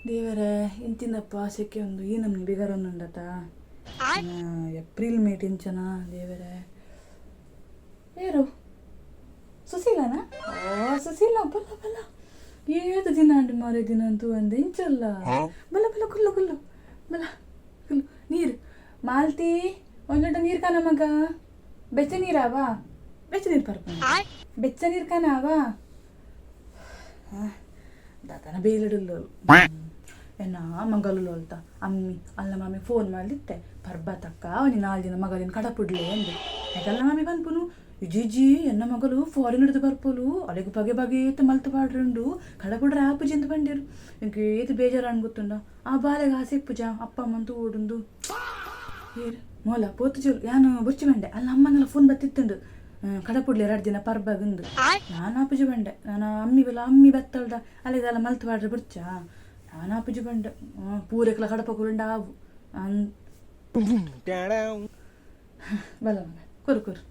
ದೇವರೇ ಇಂಚಿನಪ್ಪ ಸೆಕೆ ಉಂದು ಈ ನಮ್ನಿ ಬಿಗರೊಂದುಂಡತ ಏಪ್ರಿಲ್ ಮೇಟ್ ಇಂಚನ ದೇವರೇ. ಏರು ಸುಶೀಲನಾ? ಓ ಸುಶೀಲ, ಬಲ್ಲ ಬಲ್ಲ, ಏತು ದಿನ ಅಂಡು ಮಾರೆ ದಿನ ಅಂತೂ ಅಂದ ಇಂಚಲ್ಲ. ಬಲ್ಲ ಬಲ್ಲ, ಕುಲ್ಲು ಕುಲ್ಲು, ಬಲ್ಲ ಕುಲ್ಲು. ನೀರು ಮಾಲ್ತಿ, ಒಂದು ಲೋಟ ನೀರು ಕಾನ ಮಗ. ಬೆಚ್ಚ ನೀರಾವಾ? ಬೆಚ್ಚ ನೀರು ಪರ್ಪ, ಬೆಚ್ಚ ನೀರು ಕಾನಾವಾ? ದಾದನ ಬೇಲಡುಲ್ಲೋಲು ಎನ್ನ ಮಂಗಲುಲೋಲ್ತ ಅಮ್ಮಿ ಅಲ್ಲ ಮಾಮಿ ಫೋನ್ ಮಾಡಲಿತ್ತೆ, ಪರ್ಬತಕ್ಕ ಒಂಜಿ 4 ದಿನ ಮಗಲಿನ ಕಡಪುಡ್ಲೆ ಅಂದು. ಯಾಕಲ್ಲ ಮಾಮಿ ಪನ್ಪುನು? ಇಜ್ಜಿ, ಎನ್ನ ಮಗಳು ಫಾರಿನ್ ಹಿಡಿದು ಬರ್ಪೋಲು, ಅಲೆಗ್ ಬಗೆ ಬಗೆ ಮಲ್ತು ಪಾಡ್ರುಂಡು, ಕಡಪುಡ್ರೆ ಆಪುಜಿ ಅಂತ ಬಂದಿರು. ಎಂಕ್ ಏತ್ ಬೇಜಾರು ಗೊತ್ತುಂಡ? ಆ ಬಾಲೆಗ್ ಆಸೆ ಇಪ್ಪುಜ ಅಪ್ಪ ಅಮ್ಮಂತೂ ಓಡುಂದು. ಏರ್ ಮೋಲ ಪೋತು ಚೋಲು ಯಾನು ಬುರ್ಚಿ ಬಂಡೆ. ಅಲ್ಲ ಅಮ್ಮನೆಲ್ಲ ಫೋನ್ ಬತ್ತಿತ್ತುಂಡು, ಕಡಪುಡ್ಲೆ 2 ದಿನ ಪರ್ಬಗುಂದು. ನಾನು ಆಪುಜಿ ಬಂಡೆ. ನಾನು ಅಮ್ಮಿ ಬಲ ಅಮ್ಮಿ ಬತ್ತಲ್ದ ಅಲ್ಲಿಗೆಲ್ಲ ಮಲ್ತು ಪಾಡ್ರೆ ಬುರ್ಚಾ. ನಾನು ಆಪುಜಿ ಬಂಡೆ. ಪೂರೆಕ್ಲ ಕಡಪ ಕುರುಂಡ ಆವು ಅನ್. ಬಲ ಮಗ, ಕುರು ಕುರು.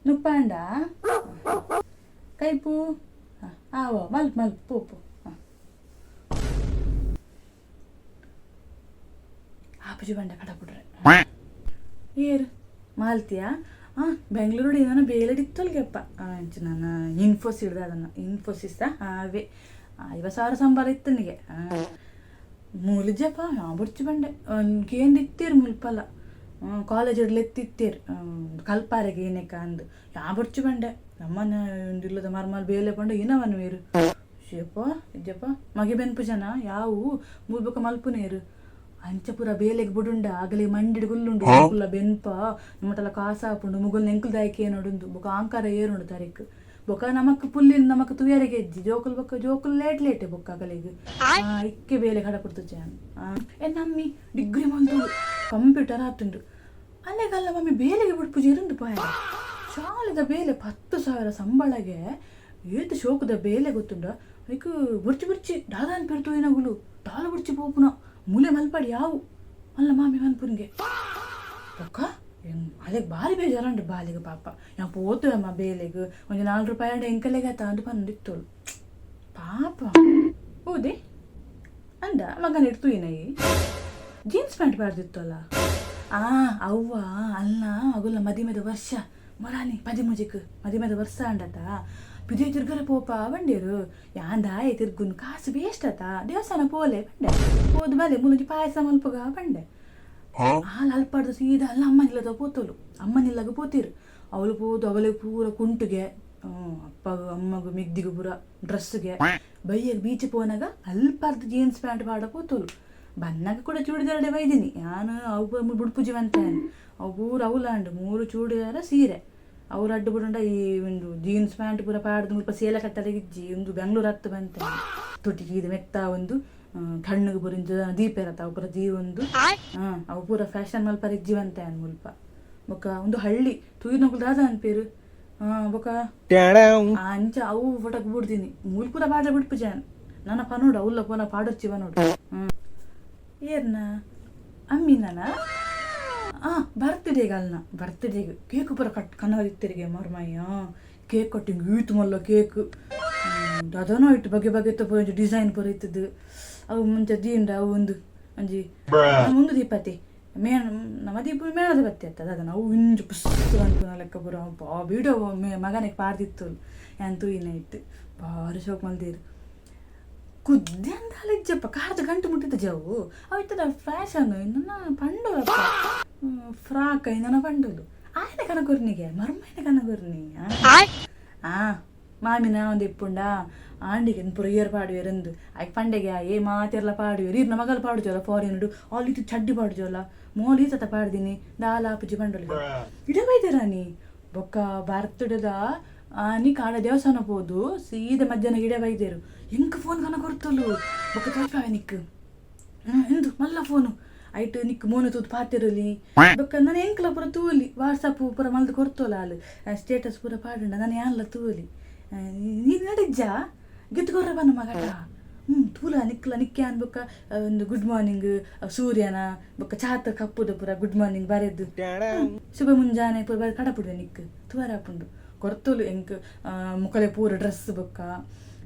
ನುಪ್ಪಾಂಡ ಕೈಪು ಆವೋ? ಮಲ್ಪ್ ಮಲ್ಪ್, ಪೋ ಪೋ. ಆಪುಜಿ ಬಂಡೆ ಕಡಪುಡ್ರೆ. ಏರು ಮಾಲ್ತಿಯಾ? ಹಾಂ, ಬೆಂಗಳೂರು ನಾನು ಬೇಲಡಿತ್ತೊಲ್ಗೆಪ್ಪ. ಅಂಚ ನಾನು ಇನ್ಫೋಸಿಸ್ ಹಿಡ್ದ, ಅದನ್ನು ಇನ್ಫೋಸಿಸ್ ಅವೇ 50,000 ಸಂಬಳ ಇತ್ತನಿಗೆ. ಮೂಲಿಜಪ್ಪ ಬುಡ್ಚಿ ಬಂಡೆ. ಕೇಂದ್ರ ಇತ್ತೀರು ಮುಲ್ಪಲ್ಲ ಕಾಲೇಜ್ ಎತ್ತಿತ್ತೀರು ಕಲ್ಪಾರೆಗೆ ಏನಕ್ಕ ಅಂದು. ಯಾ ಬುಡ್ಚಿ ಬಂಡೆ. ನಮ್ಮನ್ನ ಇಲ್ಲದ ಮರ್ಮಲ್ ಬೇಲೆ ಪಂಡ ಏನವನು వేರು ಶೇಪ ಇಜ್ಜಪ್ಪ. ಮಗೆ ಬೆನ್ಪು ಜನ ಯಾವು ಮೂಲ್ಬಕ ಮಲ್ಪುನೇರು. ಅಂಚ ಪೂರ ಬೇಲೆಗ್ ಬುಡುಂಡ ಆಗಲಿ ಮಂಡಿಡ್ ಗುಲ್ಲುಂಡು ಕುಲ್ಲ ಬೆನ್ಪ ನಮ್ಮಟಲ ಕಾಸ ಆಪುಂಡು. ಮುಗುಲ್ ನೆಂಕುಲ್ ದಾಯಕೆ ಏನೋಡುಂದು ಬೊಕ ಆಂಕಾರ ಏರುಂಡು ತಾರೀಕ್. ಬೊಕ ನಮಕ್ ಪುಲ್ಲಿನ್ ನಮಕ್ ತುಯರಿಗೆ ಎಜ್ಜಿ ಜೋಕುಲ್. ಬೊಕ ಜೋಕುಲ್ ಲೇಟ್ ಲೇಟೆ. ಬೊಕ್ಕ ಅಗಲಿಗ್ ಇಕ್ಕೆ ಬೇಲೆ ಕಡ ಪುಡ್ತು ಜಾನ್. ಎನ್ನಮ್ಮಿ ಡಿಗ್ರಿ ಮಲ್ತು ಕಂಪ್ಯೂಟರ್ ಆತುಂಡು. ಅಲ್ಲೆಗಲ್ಲ ಮಮ್ಮಿ ಬೇಲೆಗೆ ಬಿಡ್ಪುಜಿ ಇರುಂದು ಪಾಯ. ಶಾಲೆದ ಬೇಲೆ 10,000 ಸಂಬಳಗೆ ಏತು ಶೋಕದ ಬೇಲೆ ಗೊತ್ತುಂಡ? ಐಕ್ ಬುರ್ಚಿ ಬುರ್ಚಿ ದಾದಾನ್ ಪೆರ್ತು ಏನಗುಲು ದಾಲ ಬುರ್ಚಿ ಪೋಪುನ ಮೂಲೆ ಮಲ್ಪಾಡಿ ಯಾವು ಅಲ್ಲ ಮಾಮಿ ಮನ್ಪುನ್ಗೆ. ಬೊಕ್ಕ ಅಲೆಗ್ ಬಾರಿ ಬೇಜಾರಂಡು ಬಾಲಿಗೆ ಪಾಪ. ಯಾ ಪೋತು ಅಮ್ಮ ಬೇಲೆಗ್ ಒಂಜಿ 4 ರೂಪಾಯಿ ಅಂಡ ಎಂಕಲೆಗೆ ಆತ ಅಂದು ಪಂದಿತ್ತೋಳು ಪಾಪ. ಹೌದೇ ಅಂದ ಮಗನ ಇಡ್ತು ಏನಾಯಿ ಜೀನ್ಸ್ ಪ್ಯಾಂಟ್ ಪಾಡ್ದಿತ್ತಲ್ಲ. ಆ ಅವ್ವ ಅಲ್ಲ ಅಗುಲ್ಲ ಮದಿಮೆದ ವರ್ಷ ಮೊರಾನಿ ಪದಿಮೂಜಿಕ್ ಮದಿಮೆದ ವರ್ಷ ಅಂಡತ. ಪಿದೆ ತಿರ್ಗರೆ ಪೋಪ ಬಂಡೇರು. ಯಾಂದಾಯೆ ತಿರ್ಗುನ್, ಕಾಸು ವೇಸ್ಟ್ ಆತ, ದೇವಸ್ಥಾನ ಪೋಲೆ ಬಂಡೆ. ಪೋದು ಬಲೆ ಮುಲುಜಿ ಪಾಯಸ ಮಲ್ಪುಗ ಬಂಡೆ. ಹಾಲು ಅಲ್ಪಾಡ್ದು ಸೀದಾ ಅಲ್ಲ ಅಮ್ಮನಿಲ್ಲದ ಪೋತೋಲು. ಅಮ್ಮನಿಲ್ಲಾಗ ಪೋತಿರು ಅವಳು. ಪೋದು ಅವಳಿಗೆ ಪೂರ ಕುಂಟುಗೆ, ಅಪ್ಪಗು ಅಮ್ಮಗು ಮಿಗ್ದಿಗು ಪೂರ ಡ್ರೆಸ್ಗೆ. ಬೈಯಗ್ ಬೀಚ್ ಪೋನಾಗ ಅಲ್ಪಾರ್ದು ಜೀನ್ಸ್ ಪ್ಯಾಂಟ್ ಪಾಡ ಪೋತೋಲು. ಬನ್ನಾಗ ಕೂಡ ಚೂಡಿದಾರಡೆ ಬೈದಿನಿ ಯಾನು. ಅವು ಬುಡ್ಪುಜಿ ಬಂತ ಅವು ಪೂರ ಅವಲಾಂಡು 3 ಚೂಡಿದಾರ ಸೀರೆ ಅವ್ರು ಅಡ್ಡು ಬಿಡುಂಡ. ಈ ಒಂದು ಜೀನ್ಸ್ ಪ್ಯಾಂಟ್ ಪೂರ ಪಾಡ್ದು ಮುಲ್ಪ ಸೇಲೆ ಕಟ್ಟರೆ ಇಜ್ಜಿ. ಒಂದು ಬೆಂಗಳೂರು ಹತ್ತು ಬಂತೆ ತೊಟ್ಟಿಗೆ ಇದು ಮೆತ್ತ ಒಂದು ಕಣ್ಣುಗೆ ಪೂರ ಇಂಚ ದೀಪೇರತ್ತ ಅವು ಪೂರ ದೀವೊಂದು. ಅವು ಪೂರ ಫ್ಯಾಷನ್ ಮಲ್ಪರೆ ಇಜ್ಜಿ ಬಂತೆ ಅನ್ ಮುಲ್ಪ. ಬೊಕ್ಕ ಒಂದು ಹಳ್ಳಿ ತೂಯಿನಕುಲು ದಾದ ಅನ್ಪೇರು. ಬೊಕ್ಕ ಅಂಚ ಅವು ಫೋಟೋಕ್ ಬಿಡ್ತೀನಿ. ಮೂಲ್ ಪೂರ ಪಾಡ್ರೆ ಬಿಡ್ಪು ಜಾನ್ ನನ್ನ ಪನೋಡು ಅವಲ್ಲ ಪೋನ ಪಾಡೊರ್ಚಿ ಪನೋಡು. ಏರ್ನ ಅಮ್ಮಿನ? ಬರ್ತ್ಡೇಗೆ ಅಲ್ನ ಬರ್ತ್ಡೇಗೆ ಕೇಕ್ ಪೂರ ಕಟ್ ಕನವದಿತ್ತರಿಗೆ ಮರ್ಮಯ್ಯ. ಕೇಕ್ ಕಟ್ಟಿಂಗ್ ಈತ್ ಮಲ್ಲ ಕೇಕ್ ದಾದನೋ ಇಟ್ಟು ಬಗೆ ಬಗೆ ಪೂರ ಒಂಜಿ ಡಿಸೈನ್ ಪೂರ ಇತ್ತದು. ಅವು ಮುಂಚೆ ದೀಂಡ ಅವು ಒಂದು ಒಂಜಿ ಮುಂದು ದೀಪತಿ ಮೇಣ ನಮ್ಮ ದೀಪ ಮೇಣದ ಬತ್ತಿ ಅತ್ತ ಅದನ್ನ ಅವು ಇಂಜು ಪುಸ್ ಅನ್ಪುನ ಲೆಕ್ಕ ಪೂರ ಬಾ ಬೀಡೋ ಮಗನಿಗೆ ಪಾಡ್ದಿತ್ತು. ಯಾನ್ ತೂಯಿನ ಇತ್ತು, ಭಾರಿ ಶೋಕ್ ಮಲ್ದೇರು. ಕುದ್ದೆ ಅಂದ ಇಜ್ಜಪ್ಪ ಕಾರ್ದ ಗಂಟು ಮುಟ್ಟಿದ್ದ ಜವು ಅವು ಇತ್ತದ ಫ್ಯಾಷನ್ ಇನ್ನನ್ನ ಪಂಡೋಲಪ್ಪ. ಫ್ರಾಕ್ ಇನ್ನನ ಪಂಡೋಲು ಆಯನ ಕನಕೊರ್ನಿಗೆ ಮರ್ಮೈನ ಕನಕೊರ್ನಿ. ಆ ಮಾಮಿನ ಒಂದು ಇಪ್ಪುಂಡ ಆಂಡಿಗೆ ಪೂರ ಇಯರ್ ಪಾಡುವೆರಂದು. ಐಕ್ ಪಂಡೆಗೆ ಏ ಮಾತೆರ್ಲ ಪಾಡುವೆರು. ಇರ್ನ ಮಗಲ್ ಪಾಡುಜೋಲ ಫಾರಿನ್ ಆಲ್ ಇತ್ತು ಚಡ್ಡಿ ಪಾಡುಜೋಲ ಮೋಲ್ ಈತತ ಪಾಡ್ದಿನಿ ದಾಲ ಆಪುಜಿ ಪಂಡೋಲಿಗೆ ಇಡ ಬೈದೆರಾನಿ. ಬೊಕ್ಕ ಬರ್ತಡದ ಆನಿ ಕಾಡ ದೇವಸ್ಥಾನ ಪೋದು ಸೀದಾ ಮಧ್ಯಾಹ್ನ ಗಿಡ ಬೈದೇರು. ಎಂಕ್ ಫೋನ್ ಕನ ಕೊರ್ತಲು. ಬೊಕ್ಕ ತೋಜ್ಪಾವೆ ನಿಕ್ ಇಂದು ಮಲ್ಲ ಫೋನು ಐಟ್ ನಿಕ್ ಮೋನೆ ತೂದು ಪಾತೆರಲಿ. ಬೊಕ್ಕ ನಾನು ಎಂಕ್ಲ ಪೂರ ತೂಲಿ ವಾಟ್ಸಪ್ ಪೂರ ಮಲ್ದು ಕೊರ್ತೋಲ. ಆಲ್ ಸ್ಟೇಟಸ್ ಪೂರ ಪಾಡುಂಡ ನಾನು ಯಾನ್ಲ ತೂಲಿ. ನೀನು ನಡಿಜ್ಜ ಗಿತ್ತು ಕೊರ್ರ ಬನ್ನ ಮಗಟ. ತೂಲ ನಿಕ್ಲ ನಿಕ್ಕೆ ಅನ್. ಬೊಕ್ಕ ಒಂದು ಗುಡ್ ಮಾರ್ನಿಂಗ್ ಸೂರ್ಯನ ಬೊಕ್ಕ ಚಾತ ಕಪ್ಪುದ ಪೂರ ಗುಡ್ ಮಾರ್ನಿಂಗ್ ಬರೆದು ಶುಭ ಮುಂಜಾನೆ ಪೂರ ಬರೆ ಕಡಪುಡುವೆ ನಿಕ್ ತುವರ ಆಪುಂಡು ಕೊರ್ತೋಲು. ಎಂಕ್ ಮುಖಲೆ ಪೂರ ಡ್ರೆಸ್ ಬೊಕ್ಕ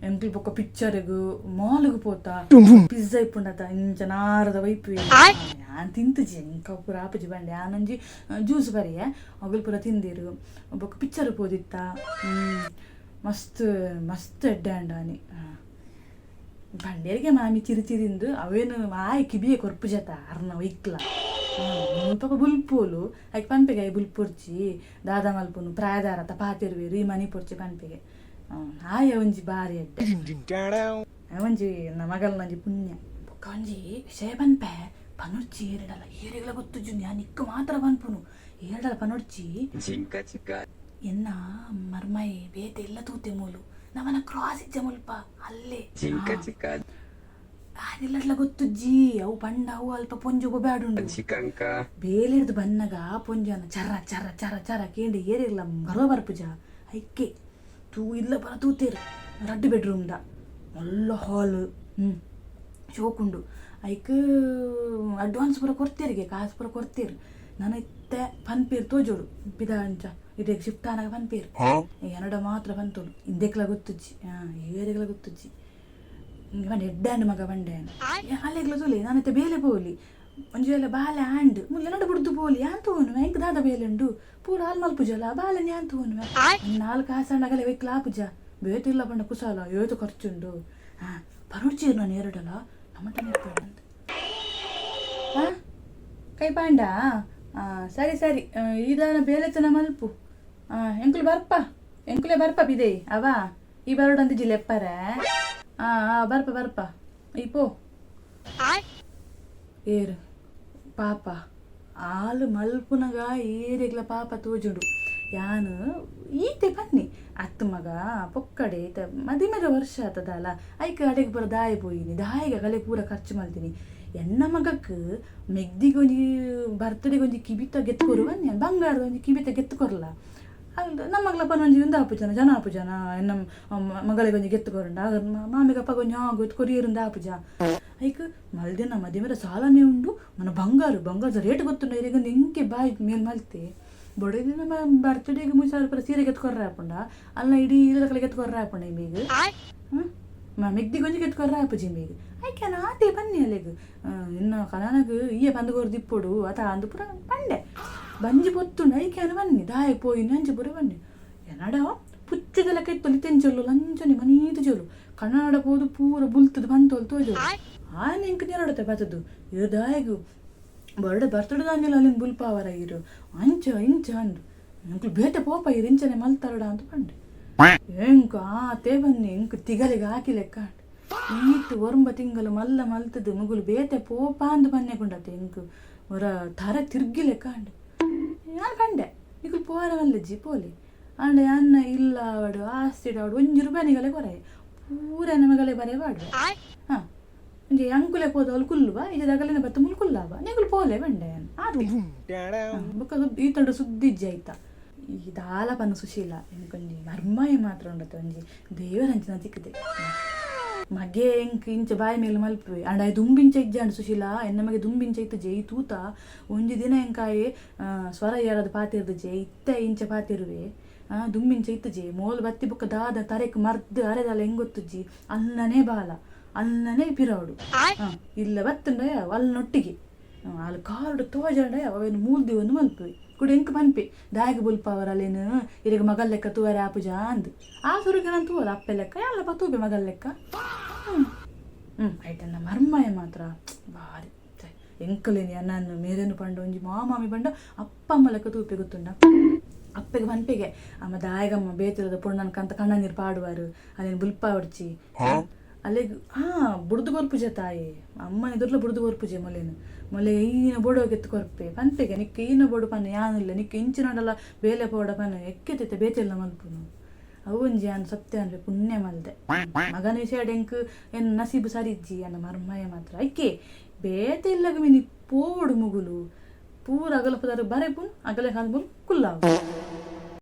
ಎಂಕ್ಲು ಬೊಕ್ಕ ಪಿಕ್ಚರ್ಗ್ ಮಾಲ್ಗ್ ಪೋತ. ಪಿಜ್ಜಾ ಇಪ್ಪುಂಡತ ಇಂಚ ನಾರದ ವೈಪುವೆ. ಯಾನ್ ತಿಂತುಜಿ, ಎಂಕ್ ಅವು ಪೂರ ಆಪುಜಿ ಪಂಡೆ. ಯಾನೊಂಜಿ ಜ್ಯೂಸ್ ಪರಿಯೆ, ಅಗುಲು ಪೂರ ತಿಂದೆರ್. ಬೊಕ್ಕ ಪಿಕ್ಚರ್ ಪೋದಿತ್ತ. ಮಸ್ತ್ ಮಸ್ತ್ ಎಡ್ಡೆ ಆಂಡ್ ಆನಿ. ಪಂಡೇರಿಗೆ ಮಾಮಿ ಚಿರಿ ಚಿರಿಂದು ಅವೇನು ಆಯ್ ಕಿಬಿಯೆ ಕೊರ್ಪುಜತ ಅರ್ನ ಒಯ್ಕ್ಲ. ಪಾಪ ಬುಲ್ಪೋಲು ಐಕ್ ಪನ್ಪೆಗೆ ಆಯ್ ಬುಲ್ಪೊರ್ಚಿ ದಾದ ಮಲ್ಪುನು ಪ್ರಾಯದಾರತ ಪಾತೆರುವೆರ್ ಈ ಮನಿ ಪೊರ್ಚಿ ಪನ್ಪೆಗೆ. ಆಯೆ ಒಂಜಿ ಬಾರಿ ಎಡ್ಡೆ, ಒಂಜಿ ಎನ್ನ ಮಗಲ್ನ ಒಂಜಿ ಪುಣ್ಯ. ಬೊಕ್ಕ ಒಂಜಿ ವಿಷಯ ಪನ್ಪೆ, ಪನೊರ್ಚಿ ಏರೆಡಲ, ಏರೆಗ್ಲ ಗೊತ್ತುಜ್ಜು, ಯಾನ್ ನಿಕ್ಕ್ ಮಾತ್ರ ಪನ್ಪುನು, ಏರೆಡಲ ಪನೊರ್ಚಿ. ಎನ್ನ ಮರ್ಮಯೆ ಬೇತೆ ಎಲ್ಲ ತೂತೆ ಮೂಲು ನಮನ ಕ್ರಾಸ್ ಇಜ್ಜ ಮುಲ್ಪ ಅಲ್ಲೇ ಆನಿಲ್ಲಡ್ಲ ಗೊತ್ತುಜ್ಜಿ ಅವು ಪಂಡ ಅವು ಅಲ್ಪ ಪೊಂಜೊಗು ಬ್ಯಾಡುಂಡು. ಬೇಲೆಡ್ದ್ ಬನ್ನಗ ಪೊಂಜನ ಚರ ಚರ ಚರ ಚರ ಕೇಂಡ ಏರಿರ್ಲ ಗರ್ವ ಬರ್ಪುಜ ಐಕೆ ತೂ ಇಲ್ಲ ಪರ ತೂತೇರು. ರಡ್ಡ್ ಬೆಡ್ರೂಮ್ದ ಮಲ್ಲ ಹಾಲ್, ಶೋಕುಂಡು. ಐಕ್ ಅಡ್ವಾನ್ಸ್ ಪೂರ ಕೊರ್ತೆರ್ಗೆ, ಕಾಸ್ ಪೂರ ಕೊರ್ತೆರ್. ನನ ಇತ್ತೆ ಪನ್ಪೇರ್ ತೋಜೋಡು ಪಿದ ಅಂಚ ಇಡೆಗ್ ಶಿಫ್ಟ್ ಆನಗ ಪನ್ಪೇರ್. ಎನಡ ಮಾತ್ರ ಪಂತೊಡು, ಇಂದೆಕ್ಲ ಗೊತ್ತುಜ್ಜಿ, ಏರೆಗ್ಲ ಗೊತ್ತುಜ್ಜಿ. ಪಂಡೆ ಎಡ್ಡೆ ಮಗ ಪಂಡೆ. ಅಲ್ಲೆಗ್ಲ ತೂಲೆ, ನಾನಿತ್ತೆ ಬೇಲೆ ಪೋಲಿ, ಒಂಜಿ ವೇಳೆ ಬಾಲೆ ಆಂಡ್ ಮುಲ್ಲ ಎನಡ ಬುಡ್ದು ಪೋಲಿ, ಯಾನ್ ತೂವೊನುವೆ. ಎಂಕ್ ದಾದ ಬೇಲೆ ಉಂಡು? ಪೂರ ಹಾಲ್ ಮಲ್ಪುಜಲ ಬಾಲೆನ್ ಯಾನ್ ತೂವೊನುವೆ. ನಾಲ್ ಕಾಸಂಡ ಅಗಲೆ ಒಯ್ಕ್ಲ ಆಪುಜ. ಬೇತೆ ಇಲ್ಲ ಪಂಡ ಕುಸಾಲ ಏತ್ ಖರ್ಚುಂಡು. ಪನೊಡ್ಚಿರ್ ನಾನು ಏರಡಲ ನಮ್ಮಟನೆ ಇಪ್ಪೊಡು. ಕೈ ಪಾಂಡ. ಸರಿ ಸರಿ, ಈದಾನ ಬೇಲೆತನ ಮಲ್ಪು. ಎಂಕುಲು ಬರ್ಪ, ಎಂಕುಲೆ ಬರ್ಪ ಬಿದೆ ಅವ ಈ ಬರೋಡಂತ ಜಿಲೆಪ್ಪರೆ. ಬರ್ಪ ಬರ್ಪ ಈ ಪೋ. ಏರು ಪಾಪ ಆಲು ಮಲ್ಪುನಗ ಏರೆಗ್ಲ ಪಾಪ ತೋಜುಂಡು. ಯಾನ್ ಈತೆ ಪನ್ನಿ ಅತ್ತು ಮಗ ಪೊಕ್ಕಡೆ ಈತ ಮದಿಮೆದ ವರ್ಷ ಆತದಲ್ಲ, ಐಕ್ ಅಡೆಗ್ ಪೂರ ದಾಯೆ ಪೋಯಿನಿ, ದಾಯೆಗ್ ಅಗಲೆ ಪೂರ ಖರ್ಚು ಮಲ್ತಿನಿ? ಎನ್ನ ಮಗಕ್ ಮೆಗ್ದಿಗ್ ಒಂಜಿ ಬರ್ತಡೆಗ್ ಒಂಜಿ ಕಿಬಿತ ಗೆತ್ತ್ ಕೊರು ಬನ್ನಿ, ಬಂಗಾರದ ಒಂಜಿ ಕಿಬಿತ ಗೆತ್ತ್ ಕೊರ್ಲ. ನಮ್ಮಗ್ಲ ಪನೊಂಜಿ ಉಂದು ಆಪುಜನ, ಜನ ಆಪುಜನ, ಎನ್ನ ಮಗಳಿಗೆ ಒಂಜಿ ಗೆತ್ತ್ ಕೊರಂಡ ಮಾಮಿಗಪ್ಪಗ ಒಂಜಿ ಗೆತ್ತ್ ಕೊರಿಯೆರುಂದು ಆಪುಜ. ಐಕ್ ಮಲ್ದಿನ ಮದಿಮೆದ ಸಾಲನೇ ಉಂಡು, ಮನ ಬಂಗಾರ ಬಂಗಾರದ ರೇಟ್ ಗೊತ್ತುಂಡ ಇರೆಗ್? ಎಂಕೆ ಬಾಯಿ ಮೇಲ್ ಮಲ್ತೆ. ಬೊಡೆದಿನ ಬರ್ತಡೆಗ್ 3000 ರೂಪಾಯಿ ಸೀರೆ ಗೆತ್ತ್ ಕೊರ್ರೆ ಆಪುಂಡ? ಅಲ್ಲ, ಇಡೀ ಇಲ್ಲದಕಲೆ ಗೆತ್ತ್ ಕೊರ್ರೆ ಆಪುಂಡ ಇಂಬೆಗ್? ಮೆಗ್ದಿಗ್ ಒಂಜಿ ಗೆತ್ತ್ ಕೊರ್ರೆ ಆಪುಜಿ ಇಂಬೆಗ್. ಐಕೆ ಆತೆ ಬನ್ನಿ ಅಲೆಗ್ ಇನ್ನ ಕನನಗ್ ಈಯೆ ಪಂದ್ ಕೊರ್ದಿಪ್ಪೊಡು ಅತ ಅಂದ್ ಪೂರ ಪಂಡೆ. ಬಂಜಿ ಪೊತ್ತುಂಡು. ಐಕೆ ಅನ ಬನ್ನಿ ದಾಯೆ ಪೋಯಿನಿ ಅಂಚ ಪೂರ ಬನ್ನಿ. ಎನಡ ಪುಚ್ಚೆದ ಲೆಕ್ಕ ಇತ್ತೊಲು, ಇತ್ತೆಂಚೊಲ್ಲು ಲಂಚನೆ ಮನೀತ್ ಜೋಲು ಕನ್ನಡ ಪೋದು ಪೂರ ಬುಲ್ತುದು ಪಂತೊಲು ತೋಜೋಲು. ಆನೆ ಎಂಕ್ ನೆರಡತೆ ಬತ್ತದು ಇರು ದಾಯೆಗ್ ಬರ್ಡೆ ಬರ್ತಡೆ ದಾನಿಲ ಅಲ್ಲಿನ ಬುಲ್ಪಾವರ ಇರು ಅಂಚ ಇಂಚ ಅಂದು ಎಂಕ್ಲು ಬೇತೆ ಪೋಪ ಇರು ಇಂಚನೆ ಮಲ್ತಾರಡ ಅಂತ ಪಂಡೆ. ಎಂಕ್ ಆತೆ ಬನ್ನಿ, ಎಂಕ್ ತಿಗಲಿಗೆ ಹಾಕಿ ಲೆಕ್ಕ ಆಂಡ್. ಈತ್ ಒರ್ಂಬ ತಿಂಗಳು ಮಲ್ಲ ಮಲ್ತದು ಮುಗುಲು ಬೇತೆ ಪೋಪ ಅಂದ್ ಪನ್ನೆ ಕುಂಡತೆ ಎಂಕ್ ಒರ ತರೆ ತಿರ್ಗಿ ಲೆಕ್ಕ ಆಂಡ್. ಯಾನ್ ಪಂಡೆ ನಿಕುಲು ಪೋರ ಮಲ್ಲಜ್ಜಿ ಪೋಲೆ ಆಂಡ ಯಾನ್ನ ಇಲ್ಲ ಆವಡ್ ಆಸ್ತಿಡ್ ಆವಡ್ ಒಂಜಿ ರೂಪಾಯಿ ನಿಗಲೆ ಕೊರಯೆ, ಪೂರ ಎನ್ನ ಮಗಲೆ ಬರೆ ಪಾಡ್ವೆ. ಒಂಜಿ ಅಂಕುಲೆ ಪೋದು ಅವ್ಲು ಕುಲ್ಲುವ ಇಜ್ಜದ ಅಗಲೆನ ಬತ್ತು ಮುಲ್ ಕುಲ್ಲಾವ, ನಿಕುಲು ಪೋಲೆ ಪಂಡೆ ಯಾನ್. ಆತೆ ಬೊಕ್ಕ ಈತಂಡ ಸುದ್ದಿ ಇಜ್ಜಿ ಆಯ್ತ. ಈ ದಾಲ ಪನ್ನು ಸುಶೀಲ, ಎಂಕೊಂಜಿ ಮರ್ಮಾಯಿ ಮಾತ್ರ ಉಂಡತೆ, ಒಂಜಿ ದೇವರಂಚಿನ ತಿಕ್ಕುದೆ ಮಗೆ. ಎಂಕ್ ಇಂಚ ಬಾಯಿ ಮೇಲೆ ಮಲ್ಪುವೆ ಅಂಡ ಆಯ್ ದುಂಬಿಂಚ ಇಜ್ಜಾಂಡ್ ಸುಶೀಲ, ಎನ್ನ ಮಗೆ ದುಂಬಿಂಚ ಇತ್ತುಜೆ. ಈ ತೂತ ಒಂಜಿ ದಿನ ಎಂಕಾಯೆ ಸ್ವರ ಏರದ್ ಪಾತೆರ್ದುಜೆ, ಇತ್ತೆ ಇಂಚ ಪಾತೆರುವೆ. ದುಂಬಿಂಚ ಇತ್ತುಜೆ. ಮೋಲು ಬತ್ತಿ ಬೊಕ್ಕ ದಾದ ತರೆಕ್ ಮರ್ದ್ ಅರೆದಲ ಎಂಗೊತ್ತುಜ್ಜಿ, ಅಲ್ಲನೇ ಬಾಲ ಅಲ್ಲನೇ ಪಿರವಡು ಇಲ್ಲ ಬತ್ತುಂಡ ಅಲ್ನೊಟ್ಟಿಗೆ ಅಲ್ ಕಾರುಡು ತೋಜಂಡ ಅವೇನು ಮೂಲ್ದಿ ಒಂದು ಮಲ್ಪುವೆ. ಕುಡ ಎಂಕ್ ಪನ್ಪೆ ದಾಯೆಗ್ ಬುಲ್ಪಾವರ ಅಲ್ಲೇನು, ಇರೆಗ್ ಮಗಲ್ ಲೆಕ್ಕ ತೂವರೆ ಆಪುಜ ಅಂದ್. ಆ ಸುರುಗೆ ನಾನು ತೂವಲ್ಲ ಅಪ್ಪೆ ಲೆಕ್ಕ ಯಾನ್ಲಪ್ಪ ತೂಪೆ ಮಗಲ್ ಲೆಕ್ಕ. ಐಟನ್ನ ಮರ್ಮಾಯ ಮಾತ್ರ ಬಾರಿ ಎಂಕಲೇನಿ ಅಣ್ಣನ್ ಮೇರೇನು ಪಂಡ ಒಂಜಿ ಮಾಮಾಮಿ ಪಂಡ ಅಪ್ಪ ಅಮ್ಮ ಲೆಕ್ಕ ತೂಪೆ ಗೊತ್ತುಂಡ. ಅಪ್ಪೆಗೆ ಪನ್ಪೆಗೆ ಅಮ್ಮ ದಾಯಗಮ್ಮ ಬೇತಿರದ ಪೊಣ್ಣನ್ ಕಂತ ಕಣ್ಣ ನೀರು ಪಾಡುವಾರು, ಅಲ್ಲೇನು ಬುಲ್ಪಾವಡ್ಚಿ ಅಲ್ಲೆಗ್. ಬುಡ್ದು ಕೊರ್ಪುಜೆ ತಾಯಿ ಅಮ್ಮ ಎದುರ್ಲ ಬುಡ್ದು ಕೊರ್ಪುಜೆ. ಮೊಲೆನು ಮೊಲೆ ಈನ ಬೋಡು ಗೆತ್ತು ಕೊರ್ಪೆ ಪನ್ಪೆಗೆ, ನಿಕ್ಕ್ ಈನ ಬೋಡು ಪನ್ನೆ ಯಾನಿಲ್ಲ, ನಿಕ್ಕ್ ಇಂಚಿನಡಲ ಬೇಲೆ ಪೋಡ ಪನ್ನೆ ಎಕ್ಕೆತೈತೆ ಬೇತೆಲ್ಲ ಮಲ್ಪುನು. ಅವು ಒಂಜಿ ಯಾನ್ ಸತ್ಯ ಅನ್ಪೆ ಪುಣ್ಯ ಮಲ್ದೆ. ಮಗನ ವಿಷಯಡ್ ಎಂಕ್ ಎನ್ನ ನಸೀಬು ಸರಿ ಇಜ್ಜಿ, ಎನ್ನ ಮರ್ಮಯ ಮಾತ್ರ ಐಕೆ ಬೇತೆ ಇಲ್ಲಗ ಮಿನಿ ಪೋವೊಡು. ಮುಗುಲು ಪೂರ ಅಗಲ ಪುದರ್ ಬರೆಪುನ್ ಅಗಲೆ ಕಾಲ್ ಕುಲ್ಲಾವು.